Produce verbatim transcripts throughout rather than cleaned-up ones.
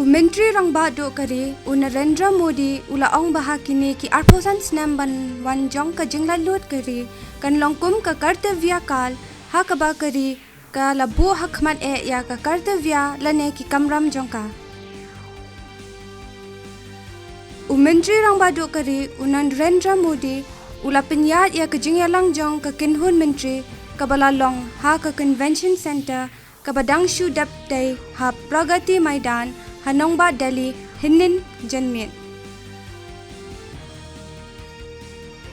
U Myntri Rangbah Duh ka ri, u Narendra Modi, u la ong ba ha kine ki arphew san snem ban wan jong ka jinglaitluid ka ri kan long kum ka Kartavya Kal, ha kaba ka ri ka la buh ha khmat eh ïa ka kartavya lane ki kamram jong ka. U Myntri Rangbah Duh ka ri, u Narendra Modi, u la pynïaid ïa ka jingïalang jong ka kynhun myntri kaba la long ha ka Convention Centre kaba dang shu dep tei ha Pragati Maidan ha nongbah Delhi hynnin janmiet.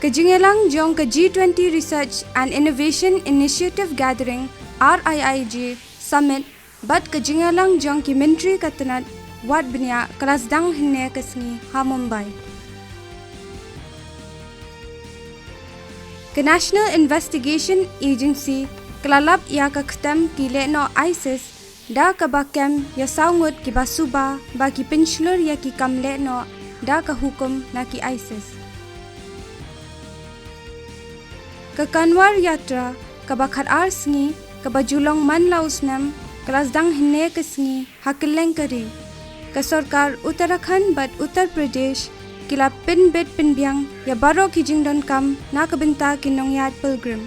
Ka jingïalang jong ka G twenty Research and Innovation Initiative Gathering, R I I G Summit bad ka jingïalang jong ki myntri ka tnat wad bniah ka la sdang hynne ka sngi ha Mumbai. Ka National Investigation Agency ka la lap ïa ka ktem ki lehnoh ISIS, da kaba kem ïa saw ngut kiba suba ba ki pynshlur ïa ki kam lehnoh da ka hukum na ki ISIS. Ka Kanwar Yatra kaba khatar sngi kaba ju long man la u snem ka la sdang hynne ka sngi ha kylleng ka ri. Ka sorkar Uttarakhand bad Uttar Pradesh ki la pynbit pynbiang ïa baroh ki jingdonkam na ka bynta ki nongïaid pilgrim.